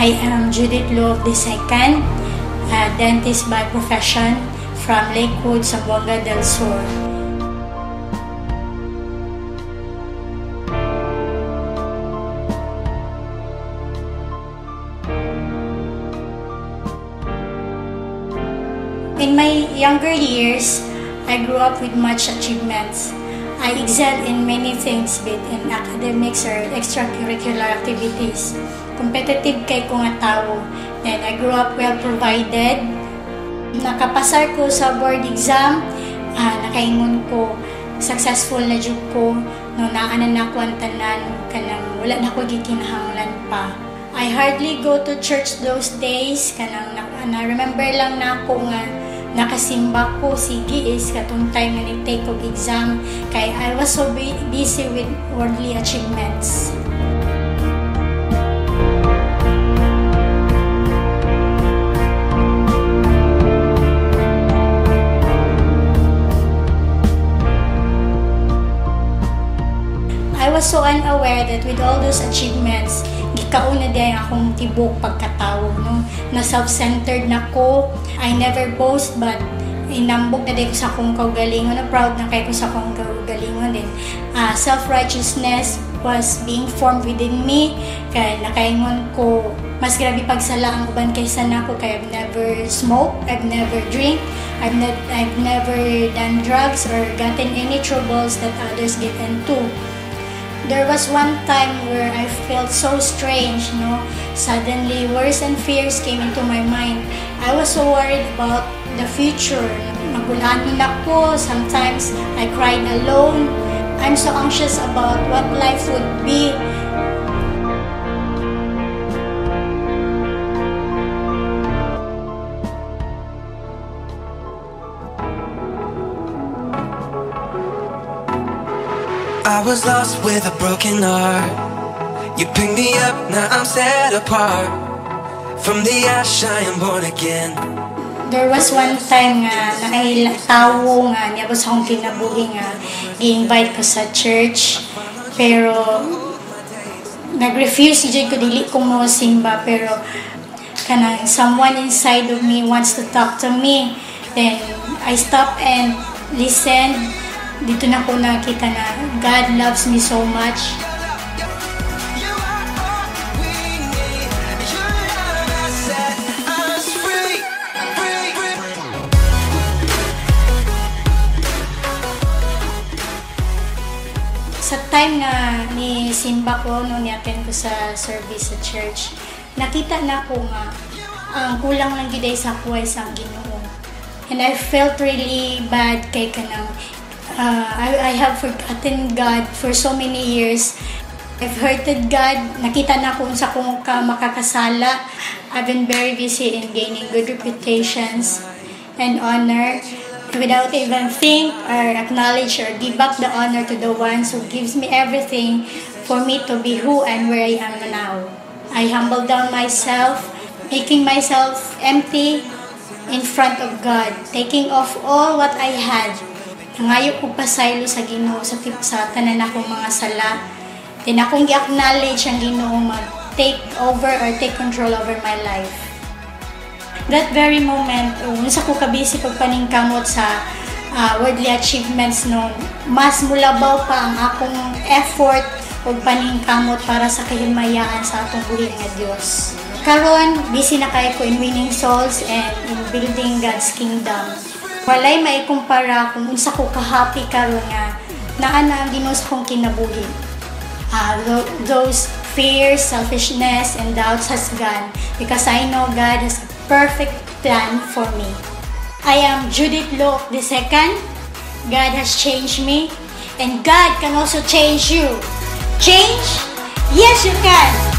I am Judith Lo II, a dentist by profession from Lakewood, Zamboanga del Sur. In my younger years, I grew up with much achievements. I excel in many things, be it in academics or extracurricular activities. Competitive kay ko nga tawo. Then I grew up well provided. Nakapasar ko sa board exam, nakaingon ko, successful na jud ko. No, naa na nako ang tanan, kanang wala na ko gikinahanglan pa. I hardly go to church those days, kanang na remember lang nako nga nakasimba ko sige is katong time nga ni-take og exam kay I was so busy with worldly achievements. I was so unaware that with all those achievements, gikaon na diay akong tibok pagkatawo, no? Na self-centered na ko. I never boast, but inambok na diay ko sa akong kaugalingon. Na proud na kay ko sa akong kaugalingon din. Self-righteousness was being formed within me. Kaya nakaingon ko, mas grabe pagsala ang uban kaysa nako. Kaya I've never smoked, I've never drink, I've never done drugs or gotten any troubles that others get into. There was one time where I felt so strange, no? Suddenly, worries and fears came into my mind. I was so worried about the future. Magulanon ako. Sometimes I cried alone. I'm so anxious about what life would be. I was lost with a broken heart. You picked me up, now I'm set apart. From the ash, I am born again. There was one time nga naay tawo nga niabot sa akong kinabuhi nga gi-invite ko sa church, pero nag-refuse jud ko, dili ko mo simba, pero kanang someone inside of me wants to talk to me. Then I stop and listen. Dito na ko nakita na God loves me so much. Sa time nga ni simba ko, no, ni-attend ko sa service sa church, nakita na ko nga ang kulang lang gyud ay sa ako ay sa Ginoo. And I felt really bad kay kanang I have forgotten God for so many years. I've hurted God. Nakita na ko unsa kong ka makakasala. I've been very busy in gaining good reputations and honor without even think or acknowledge or give back the honor to the ones who gives me everything for me to be who and where I am now. I humbled down myself, making myself empty in front of God, taking off all what I had. Nangayo ko pasaylo sa Ginoo sa tanan akong mga sala. Then akong gi-acknowledge ang Ginoo mag-take over or take control over my life. That very moment, unsa ko kabisi pagpaningkamot sa worldly achievements, no, mas mulabaw pa ang akong effort ug paningkamot para sa kahimayaan sa atong buhi nga Dios. Karon busy na kay ko in winning souls and in building God's kingdom. Walay maikumpara kung unsa ko ka-happy karon nga naa na ang Ginoo sa akong kinabuhi. Those fears, selfishness, and doubts has gone because I know God has a perfect plan for me. I am Judith Lo II. God has changed me, and God can also change you. Change? Yes, you can!